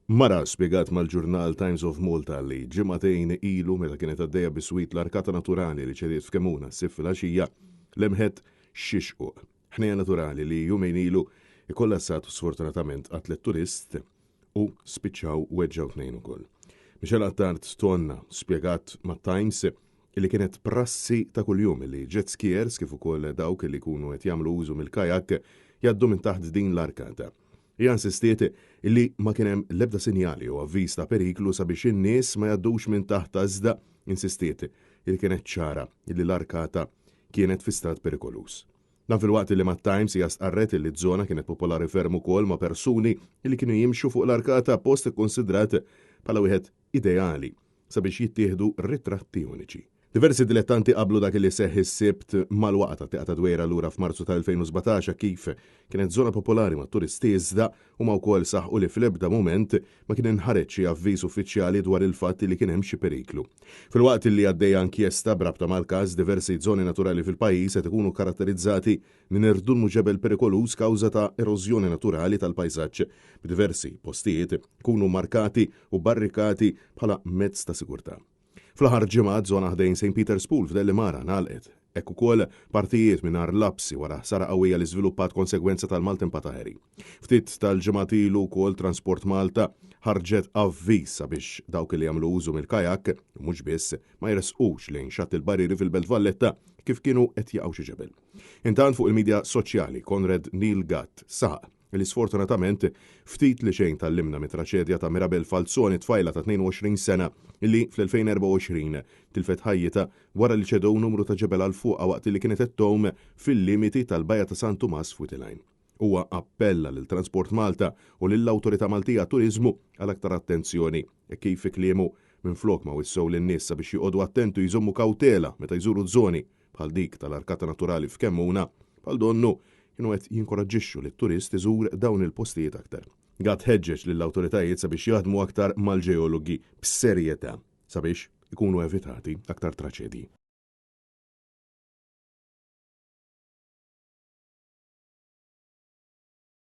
Mara spjegat mal-ġurnal Times of Malta li ġimagħtejn ilu meta kienet għaddejja biswit l-arkata naturali li ċediet f'Kemmuna s-Sibt filgħaxija, lemħet xi xquq. Ħnejja naturali li jumejn ilu ikkollassat u sfortunatament qatlet turist u spiċċaw weġġgħu tnejn ukoll. Michelle Attard Tonna spjegat mat-Times illi kienet prassi ta' kuljum li jet skiers kif ukoll dawk li jkunu qed jagħmlu użu mill-kajak jgħaddu minn taħt din l-arkata. Hija insistiet illi ma kien hemm l-ebda sinjal jew avviż ta' periklu sabiex in-nies ma jgħaddux minn taħtha iżda insistiet illi kienet ċara illi l-arkata kienet fi stat perikoluż. Dan filwaqt illi mat-Times hija stqarret illi z-zona kienet popolari ferm ukoll ma' persuni illi kienu jimxu fuq l-arkata post ikkunsidrat bħala wieħed ideali sabiex jittieħdu ritratti uniċi. Diversi dilettanti qablu dak li seħħ is-Sibt mal-waqgħa tat-Tieqa ta' Dwejra lura f'Marzu tal-2017 kif kienet żona popolari mat-turisti iżda huma wkoll saħqu li fl-ebda mument ma kien inħareġ xi avviż uffiċjali dwar il-fatt li kien hemm xi periklu. Filwaqt li għaddejja inkjesta b'rabta mal-każ, diversi żoni naturali fil-pajjiż qed ikunu karatterizzati minn irdum u ġebel perikoluż kawża ta' erożjoni naturali tal-pajsaġġ, b'diversi postijiet ikunu markati u barrikati bħala mezz ta' sigurtà. Fl-aħħar ġimgħat żona ħdejn St Peter's Pool f'Dellimara ngħalqet. Hekk ukoll partijiet minn Għar Lapsi wara ħsara qawwija li żviluppat konsegwenza tal-maltempata Harry. Ftit tal-ġimgħat ilu wkoll Transport Malta ħarġet avviż sabiex dawk li jagħmlu użu mill-kajak, u mhux biss, ma jersqux lejn Xatt il-Barrieri fil-Belt Valletta kif kienu qed jaqgħu xi ġebel. Intant fuq il-midja soċjali Conrad Neil Gatt saħaq li sfortunatament ftit li xejn tgħallimna mit-traċedja ta' Mirabel Falzoni tfajla ta' 22 sena li fl-2024 tilfet ħajjitha wara li ċedew numru ta' ġebel għal fuqha waqt li kienet qed tgħum fil-limiti tal-Bajja ta' San Tumas f'Wied il-Għajn. Huwa appella lil Transport Malta u lill-Awtorità Maltija għat-Turiżmu għal aktar attenzjoni hekk kif fi kliemu minflok ma wissew lin-nies sabiex joqogħdu attenti u jżommu kawtela meta jżuru żoni bħal dik tal-arkata naturali f'Kemmuna, bħal donnu kienu qed jinkoraġġixxu lit-turist iżur dawn il-postijiet aktar. Gatt ħeġġeġ lill-awtoritajiet sabiex jaħdmu aktar mal-ġeologi b'serjetà sabiex ikunu evitati aktar traċedji.